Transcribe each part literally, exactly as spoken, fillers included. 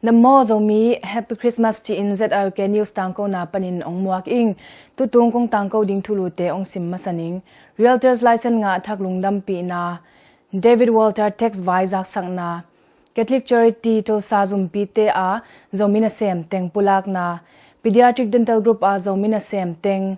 Namo Zomi, Happy Christmas ci-in Z R K News tangkona panin ong muak ing. Tutung kong tangko ding thulute ong sim masa ning. Realtors license ngah thak lungdampihna, David Walter tax vai zaksakna, Catholic Charity Tulsa zumpite a Zomi nasem teng pulakna, Pediatric Dental Group a Zomi nasem teng,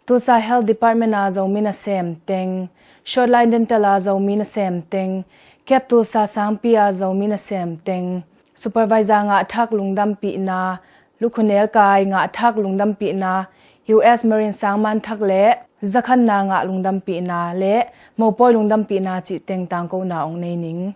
Tulsa Health Department a Zomi nasem teng, Shortline Dental a Zomi nasem teng, Cap Tulsa sangpi a Zomi nasem teng, Supervisor ngah thak lungdampihna, Lukhunel kai ngah thak lungdampihna, U S Marine sangman thak le zakhanna ngah lungdampihna le mopoi lungdampihna cih teng tangkona ong nei ning.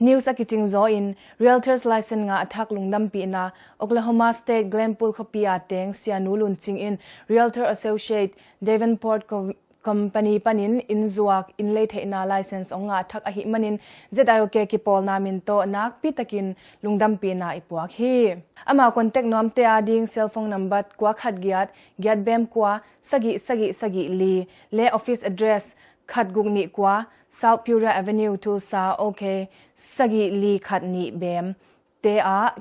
News a kicing zaw in, Realtors license ngah thak lungdampihna, Oklahoma State Glenpool khuapi a teng Sianu Lun Cing in Realtor Associate Davenport Co-, Company panin inn zuak, inn lei theihna license ong ngah thak ahih manin Z R K kipawlna min tawh nakpi takin lungdampihna i puak hi. Ama contact nuamte ading cell phone number kua khat giat, giat bem kua, sagih sagih sagih li le office address khat guk nih kua, South Peoria Avenue, Tulsa, OK, sagih li khat nih bem te ah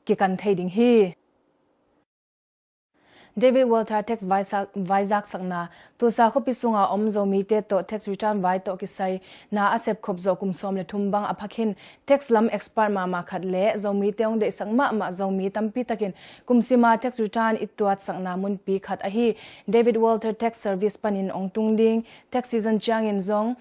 kikan thei ding hi. David Walter tax vai sak-, vai zaksakna, Tulsa khuapi sunga om Zomite tawh tax return vai tawh kisai na a sepkhop zawh kum sawm le thum bang a phakhin tax lam expert mahmah khat le Zomite hong deihsak mahmah Zomi tampi takin kum sima tax return i tuatsakna munpi khat ahi David Walter Tax Service panin ong tung ding. Tax season ciangin zong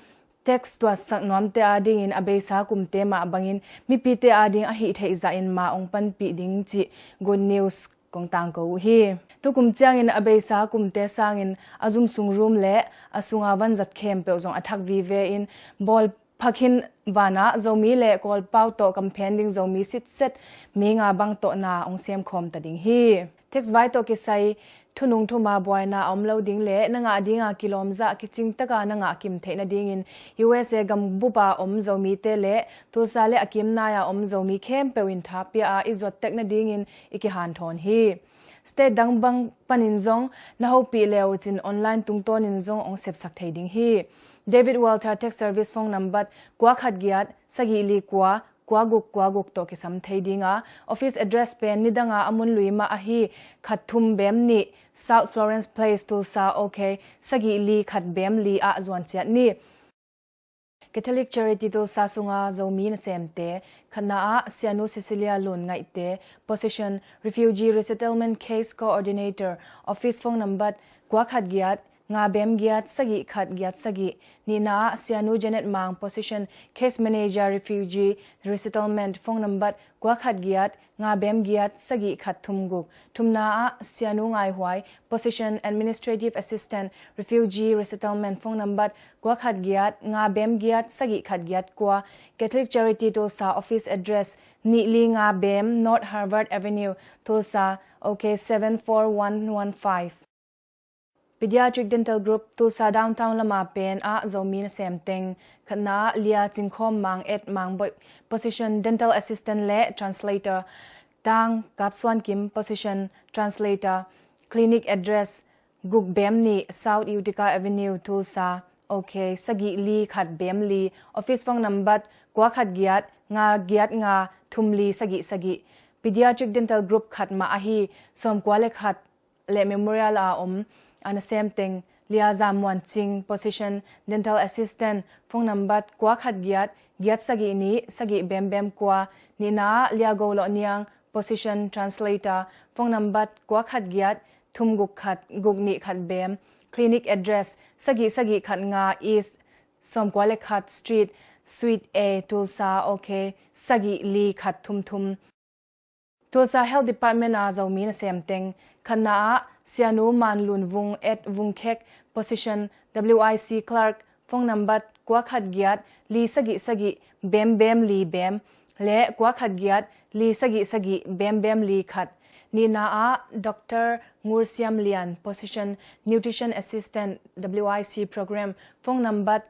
tax tuatsak nuamte adingin a beisa kumte mah bangin mipite ading ahih theih zahin ma ong panpih ding cih good news kong tangko uh hi. Tukum ciangin a beisa kumte sangin a zum sung room le a sunga vanzat khempeuh zong a thak vive in bawl phakhin vanah Zomi le Kawlpau tawh kamphen ding Zomi sitset mi nga bang tawh na ong semkhawm ta ding hi. Tax vai tawh kisai thunung thuma buaina a om lo ding le na ngah dinga kilawmzah kicing taka na ngah kim theih nadingin U S A gambupa om Zomite le Tulsa le a kimnai a om Zomi khempeuh in thapia a i zuat tek nadingin i kihanthawn hi. State dang bang panin zong na hopih le uh cin online tungtawnin zong ong sepsak thei ding hi. David Walter Tax Service phone number kua khat giat, sagih li kua, kua guk kua guk tawh kisam thei dinga, office address pen nidanga a mun lui mah ahi khat thum bem nih, South Florence Place, Tulsa, OK, sagih li khat bem li ah zuan ciat ni. Catholic Charity Tulsa sunga Zomi nasemte, khatna ah Sianu Cecilia Lun Ngaihte, position Refugee Resettlement Case Coordinator, office phone number kua khat giat, nga bem giat, sagih khat giat sagih. Nihna ah Sianu Janet Mang, position Case Manager, Refugee Resettlement, phone number kua khat giat, nga bem giat, sagih khat thum guk. Thumna ah Sianu Ngai Huai, position Administrative Assistant, Refugee Resettlement, phone number kua khat giat, nga bem giat, sagih khat giat kua. Catholic Charity Tulsa office address, nih li nga bem, North Harvard Avenue, Tulsa, OK seven four one one five. Pediatric Dental Group, Tulsa Downtown lama pen ah Zomi nasem teng, khatna ah Lia Cingkhawm Mang et Mang Boih, position Dental Assistant le Translator, Tang Kap Suan Kim, position Translator, clinic address guk bem nih South Utica Avenue, Tulsa, OK sagih li khat bem li, office phone number kua khat giat, nga giat nga, thum li sagih sagih. Pediatric Dental Group khat mah ahi sawm kua le khat le Memorial a om a nasem teng, Lia Zam Muan Cing, position Dental Assistant, phone number kua khat giat, giat sagih nih, sagih bem bem kua. Nihna ah Lia Go Loh Niang, position Translator, phone number kua khat giat, thum guk khat, guk nih khat bem. Clinic address, sagih sagih khat nga East sawm kua le khat Street, Suite A, Tulsa, OK sagih li khat thum thum. Tulsa Health Department a Zomi nasem teng, khatna ah Sianu Man Lun Vung et Vung Khek, position W I C Clerk, phone number kua khat giat, li sagih sagih, bem bem li bem, le kua khat giat, li sagih sagih, bem bem li khat. Nihna ah Doctor Ngur Siam Lian, position Nutrition Assistant, W I C Program, phone number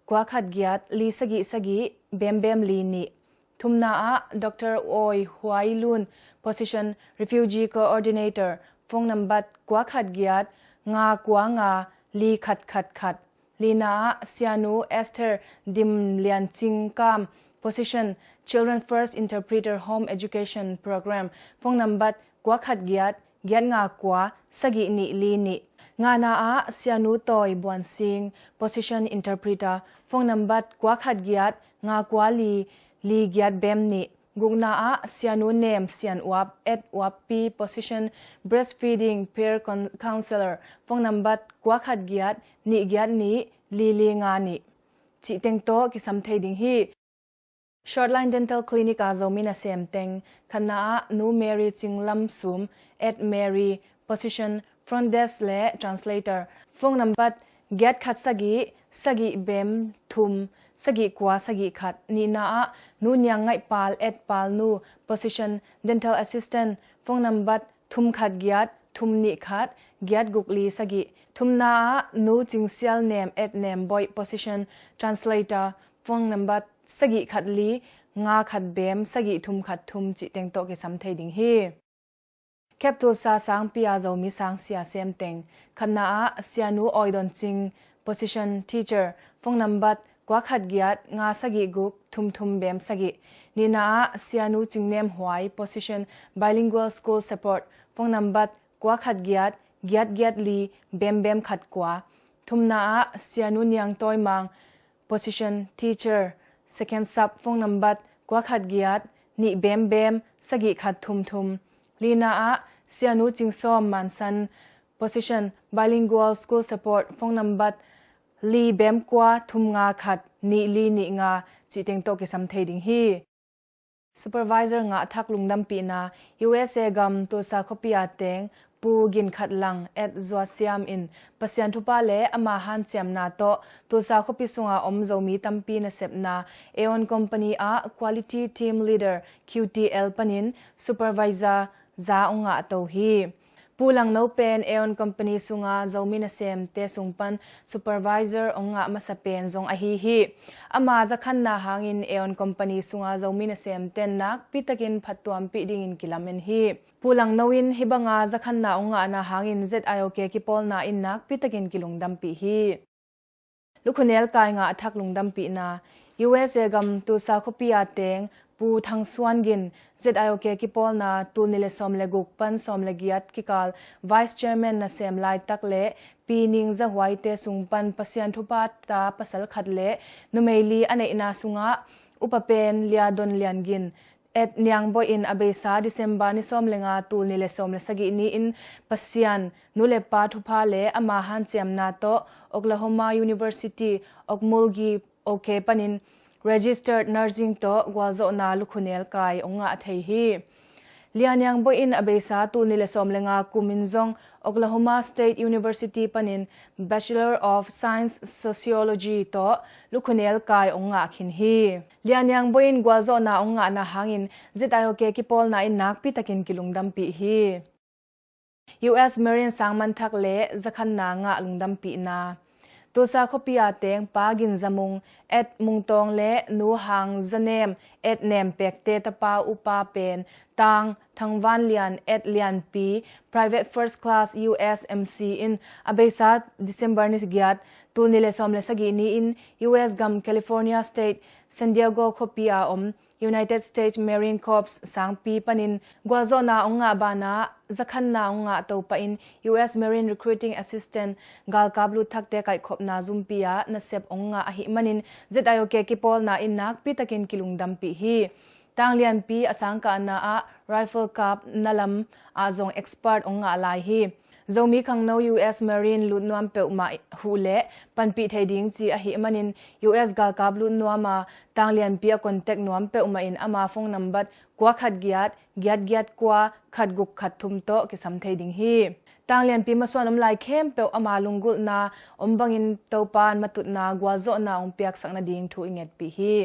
kua khat giat, li sagih sagih, bem bem li nih. Thumna ah Doctor Oi Huai Lun, position Refugee Coordinator, phone number kua khat giat, nga kua nga li khat khat khat. Lina ah Sianu Esther Dim Lian Cing Kam, position Children First Interpreter Home Education Program, phone nambat kua khat giat, giat nga kua, sagih nih li nih. Ngana ah Sianu Tawi Buan Sing, position Interpreter, phone nambat kua khat giat, nga kua li, li giat bem nih. Gukna ah Sianu Nem Sian Uap, et Uap Pi, position Breastfeeding Peer Con-, Counselor, phone nambat kua khat giat, nih giat nih, li li nga nih. Cih teng tawh kisam thei ding hi. Shortline Dental Clinic a Zomi nasem teng, khatna ah Nu Mary Cing Lam Sum, et Mary, position Front Desk le Translator, phone nambat giat khat sagih, sagih bem thum, sagih kua sagih khat. Nihna ah Nu Niang Ngaih Pal, et Pal Nu, position Dental Assistant, phone nambat thum khat giat, thum nih khat, giat guk li sagih. Thumna ah Nu Cing Sial Nem, et Nem Boih, position Translator, phone nambat sagih khat li, nga khat bem, sagih thum khat thum, cih teng tawh kisam thei ding hi. Kep Tulsa Sangpi a Zomi sangsia sem teng, khatna ah Sianu Awi Don Cing, position Teacher, phone nambat kua khat giat, nga sagih guk, thum thum bem sagih. Nihna ah Sianu Cing Nem Huai, position Bilingual School Support, phone nambat kua khat giat, giat giat li, bem bem khat kua. Thumna ah Sianu Niang Tawi Mang, position Teacher, Second Sub, phone nambat kua khat giat, nih bem bem, sagih khat thum thum. Lina ah Sianu Cing Sawm Man San, position Bilingual School Support, phone nambat li bem kua, thum nga khat, nih li nih nga, cih teng tawh kisam thei ding hi. Supervisor ngah thak lungdampihna. U S A gam Tulsa khuapi a teng Pu Gin Khat Lang, et Zua Siam in Pasian thupha le ama hanciamna tawh Tulsa khuapi sunga om Zomi tampi nasepna Aeon Company ah Quality Team Leader, Q T L, panin Supervisor za ong ngah to hi. Pu Langno pen Aeon Company sunga Zomi nasemte sung pan Supervisor ong ngah masa pen zong ahi hi. Ama zakhanna hangin Aeon Company sunga Zomi nasemte nakpi takin phattuampih dingin kilamen hi. Pu Langno in hih banga zakhanna ong ngahna hangin Z I O K kipawlna in nakpi takin kilungdampih hi. Lukhunel kai ngah thak lungdampihna. U S A gam Tulsa khuapi a teng Pu Thang Suan Gin, Z I O K kipawlna tul nih le sawm le guk pan sawm le giat kikal Vice Chairman nasem laitak le Pi Ning Za Huaite sung pan Pasian thupha ta pasal khat le numei li a neihna sungah upa pen Lia Don Lian Gin, et Niang Boih in a beisa December ni sawm le nga, tul nih le sawm le sagih ni-in Pasian nu le pa thupha le ama hanciamna tawh Oklahoma University, Okmulgee, OK panin Registered Nursing tawh gualzawhna lukhunel kai ong ngah thei hi. Lia Niang Boih in a beisa tul nih le sawm le nga kum in zong Oklahoma State University panin Bachelor of Science Sociology tawh lukhunel kai ong ngah khin hi. Lia Niang Boih in gualzawhna ong ngahna hangin Z I O K kipawlna in nakpi takin kilungdampih hi. U S Marine sangmanthak le zakhanna ngah lungdampihna. Tulsa khuapi a teng Pa Gin Za Mung, et Mung Tawng le Nu Hang Za Nem, et Nem Pekte tapa upa pen Tang Thang Van Lian, et Lianpi, Private First Class U S M C in a beisa December ni giat, tul nih le sawm le sagih ni-in U S gam California State San Diego khuapi a om United States Marine Corps sangpi panin gualzawhna ong ngah banah zakhanna ong ngah to pahin U S Marine Recruiting Assistant galkap lut thakte kaihkhopna zumpi ah nasep ong ngah ahih manin Z I O K kipawlna in nakpi takin kilungdampih hi. Tang Lianpi a sangkahna ah rifle kap na lam ah zong expert ong ngah lai hi. Zomi khangno U S Marine lut nuam peuhmah huh le panpih thei ding ci ahih manin U S galkap lut nuam a Tang Lianpi a contact nuam peuhmah in ama phone nambat kua khat giat, giat giat kua, khat guk khat thum tawh kisam thei ding hi. Tang Lianpi masuan om lai khempeuh ama lunggulhna om bangin Topan matutna gualzawhna ong piaksak nading thu i ngetpih hi.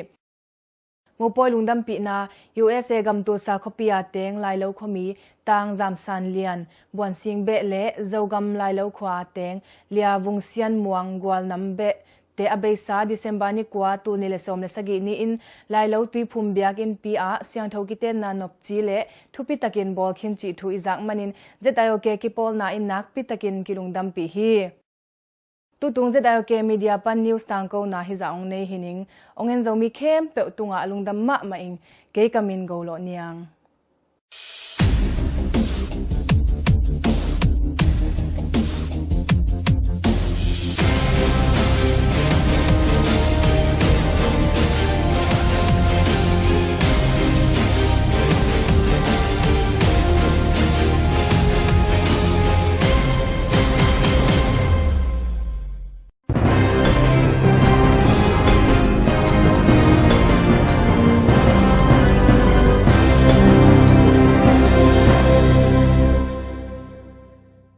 Mopawi lungdampihna. U S A gam Tulsa khuapi a teng Lailo khuami Tang Zam San Lian, Buan Sing Beh le Zogam Lailo khua a teng Lia Vung Sian Muang, Gualnam Beh, te a beisa December ni kua, tul ni le sawm le sagih ni-in Lailo Tuiphum biakinnpi ah siangtho kitenna nopci le thupi takin bawl khin cih thu i zak manin Z I O K kipawlna in nakpi takin kilungdampih hi. Tutung Z I O K media pan news tangkona hizah hong nei hi ning. Hong en Zomi khempeuh tungah a lungdam mahmah ing. Kei ka min Go Lawh Niang.